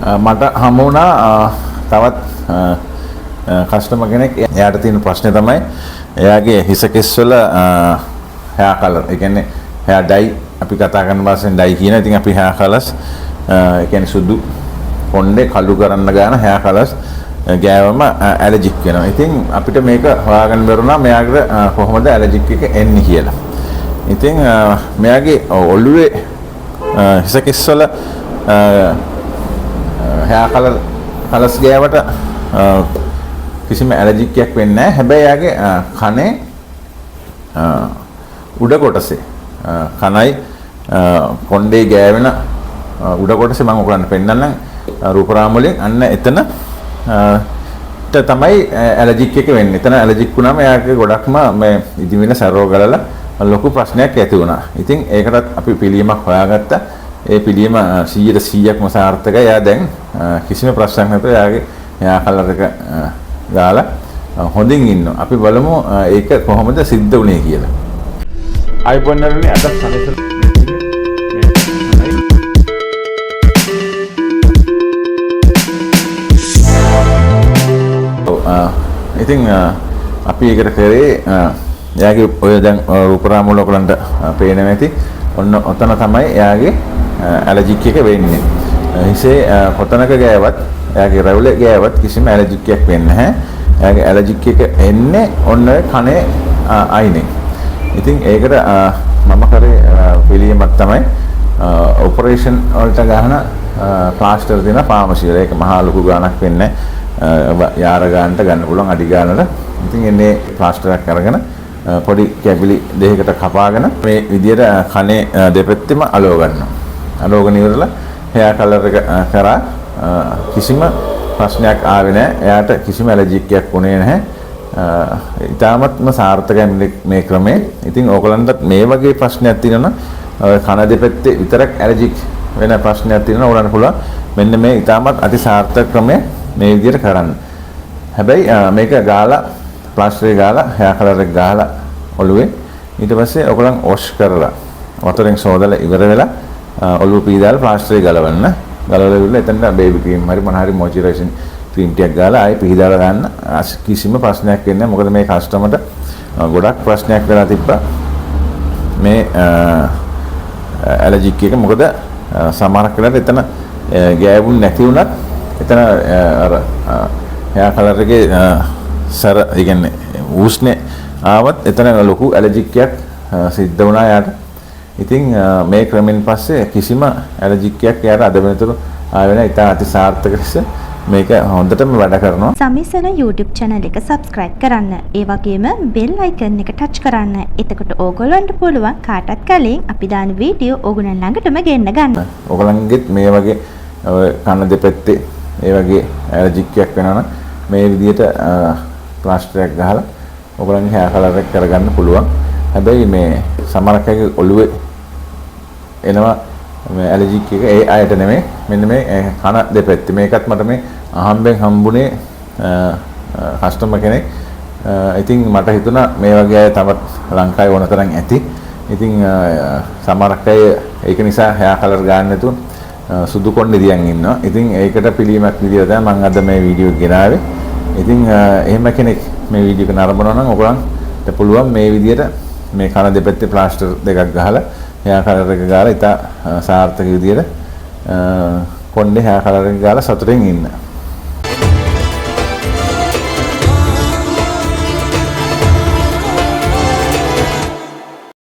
මට හමු වුණා තවත් කස්ටමර් කෙනෙක්. එයාට තියෙන ප්‍රශ්නේ තමයි එයාගේ හිස කෙස් වල හෙයා කලර්. ඒ කියන්නේ හෙයා ඩයි, අපි කතා කරන භාෂෙන් ඩයි කියන. ඉතින් අපි හෙයා කලර්ස්, ඒ කියන්නේ සුදු කොණ්ඩේ කළු කරන්න ගන්න හෙයා කලර්ස් ගෑවම ඇලර්ජික් වෙනවා. ඉතින් අපිට මේක හොයාගන්න බැරුණා මෙයාට කොහොමද ඇලර්ජික් එක එන්නේ කියලා. ඉතින් මෙයාගේ ඔළුවේ හිස කෙස් වල හෙයා කලර්ස් ගෑවට කිසිම ඇලර්ජික් එකක් වෙන්නේ නැහැ. හැබැයි එයාගේ කනේ උඩ කොටසේ කනයි කොණ්ඩේ ගෑවෙන උඩ කොටසේ මම ඔයගොල්ලන්ට පෙන්නන්නම් රූපරාම වලින්. අන්න එතන තමයි ඇලර්ජික් එක වෙන්නේ. එතන ඇලර්ජික් වුණාම එයාගේ ගොඩක්ම මේ ඉදිමින සරෝ ගලලා ලොකු ප්‍රශ්නයක් ඇති වුණා. ඉතින් ඒකටත් අපි පිළියමක් හොයාගත්තා. ඒ පිළියම 100%ක්ම සාර්ථකයි. එයා දැන් කිසිම ප්‍රශ්නයක් නැතුව එයාගේ හෙයා කලර් එක ගාලා හොඳින් ඉන්නවා. අපි බලමු ඒක කොහොමද සිද්ධ වුණේ කියලා. iPhone වලනේ අද සනසල ඉතින් අපි ඒකට කරේ එයාගේ ඔය දැන් රූපරාම වල ඔයගලන්ට පේනවා ඇති. ඔන්න ඔතන තමයි එයාගේ ඇලර්ජික් එක වෙන්නේ. හිසේ කොතනක ගෑවත් එයාගේ රැවුලේ ගෑවත් කිසිම ඇලර්ජික් එකක් වෙන්නේ නැහැ. එයාගේ ඇලර්ජික් එක එන්නේ ඔන්න ඔය කනේ අයිනෙන්. ඉතින් ඒකට මම කරේ පිළියමක් තමයි ඔපරේෂන් වලට ගහන ප්ලාස්ටර් දෙන ෆාමසි වල. ඒක මහා ලොකු ගාණක් වෙන්නේ නැහැ. යාර ගානට ගන්න පුළුවන් අඩි ගානට. ඉතින් එන්නේ ප්ලාස්ටර් එකක් අරගෙන පොඩි කැබලි දෙකකට කපාගෙන මේ විදියට කනේ දෙපැත්තෙම අලව ගන්නවා. අලවගෙන ඉවරලා හෙයා කලර් එක කරා කිසිම ප්‍රශ්නයක් ආවේ නැහැ. එයාට කිසිම ඇලර්ජික් එකක් වුණේ නැහැ. ඉතාමත්ම සාර්ථකයි මේ ක්‍රමය. ඉතින් ඕගොල්ලන්ටත් මේ වගේ ප්‍රශ්නයක් තියෙනවා නම් කන දෙපැත්තේ විතරක් ඇලර්ජික් වෙන ප්‍රශ්නයක් තියෙනවා ඕගොල්ලන්ට පුළුවන් මෙන්න මේ ඉතාමත් අති සාර්ථක ක්‍රමය මේ විදියට කරන්න. හැබැයි මේක ගාලා ප්ලාස්ටර් එක ගාලා හෙයා කලර් එක ගාලා ඔළුවේ ඊට පස්සේ ඔයගොල්ලන් වොෂ් කරලා වතුරෙන් සෝදලා ඉවර වෙලා ඔළුව පීදාලා ප්ලාස්ටර් එක ගලවන්න. ගලවලා ඉවරලා එතනට බේබි ක්‍රීම් හරි මොන හරි මොයිස්චරයිසින් ක්‍රීම් ටිකක් ගාලා ආයෙ පිහදාලා ගන්න. කිසිම ප්‍රශ්නයක් වෙන්නේ නැහැ. මොකද මේ කස්ටමර්ට ගොඩක් ප්‍රශ්නයක් වෙලා තිබ්බා මේ ඇලර්ජික් එක. මොකද සමහරක් වෙලාවට එතන ගෑවුන් නැති වුණත් එතන අර හෙයා කලර් එකේ සැර, ඒ කියන්නේ උෂ්ණේ ආවත් එතන ලොකු ඇලර්ජික් එකක් සිද්ධ වුණා එයාට. ඉතින් මේ ක්‍රමෙන් පස්සේ කිසිම ඇලර්ජික් එකක් එයාට අද වෙනතුරු ආවේ නැහැ. ඉතා අති සාර්ථක ලෙස මේක හොඳටම වැඩ කරනවා. සමිසන YouTube channel එක subscribe කරන්න. ඒ වගේම bell icon එක touch කරන්න. එතකොට ඕගොල්ලන්ට පුළුවන් කාටත් කලින් අපි දාන වීඩියෝ ඕගොල්ලන් ළඟටම ගෙන්න ගන්න. ඕගොල්ලන්ගෙත් මේ වගේ ඔය කන දෙපැත්තේ ඒ වගේ ඇලර්ජික් එකක් වෙනවා නම් මේ විදියට ප්ලාස්ටර් එකක් ගහලා ඕගොල්ලන්ගේ හෙයා කලර් එක කරගන්න පුළුවන්. හැබැයි මේ සමහරක් අයගේ ඔළුවේ එනවා මේ ඇලර්ජික් එක, ඒ අයට නෙමෙයි. මෙන්න මේ කන දෙපැත්තේ. මේකත් මට මේ අහම්බෙන් හම්බුනේ කස්ටමර් කෙනෙක්. ඉතින් මට හිතුණා මේ වගේ අය තවත් ලංකාවේ ඕන තරම් ඇති. ඉතින් සමහරක් අය ඒක නිසා හෙයා කලර් ගන්න නැතුව සුදු කොණ්ඩේ දියන් ඉන්නවා. ඉතින් ඒකට පිළියමක් විදියට තමයි මම අද මේ වීඩියෝ එක ගෙනාවේ. ඉතින් එහෙම කෙනෙක් මේ වීඩියෝ එක නරඹනවා නම් ඔයගොල්ලන්ට පුළුවන් මේ විදියට මේ කන දෙපැත්තේ ප්ලාස්ටර් දෙකක් ගහලා හෙයා කලර් එක ගාලා ඉතා සාර්ථක විදියට කොණ්ඩේ හෙයා කලර් එක ගාලා සතුටින් ඉන්න.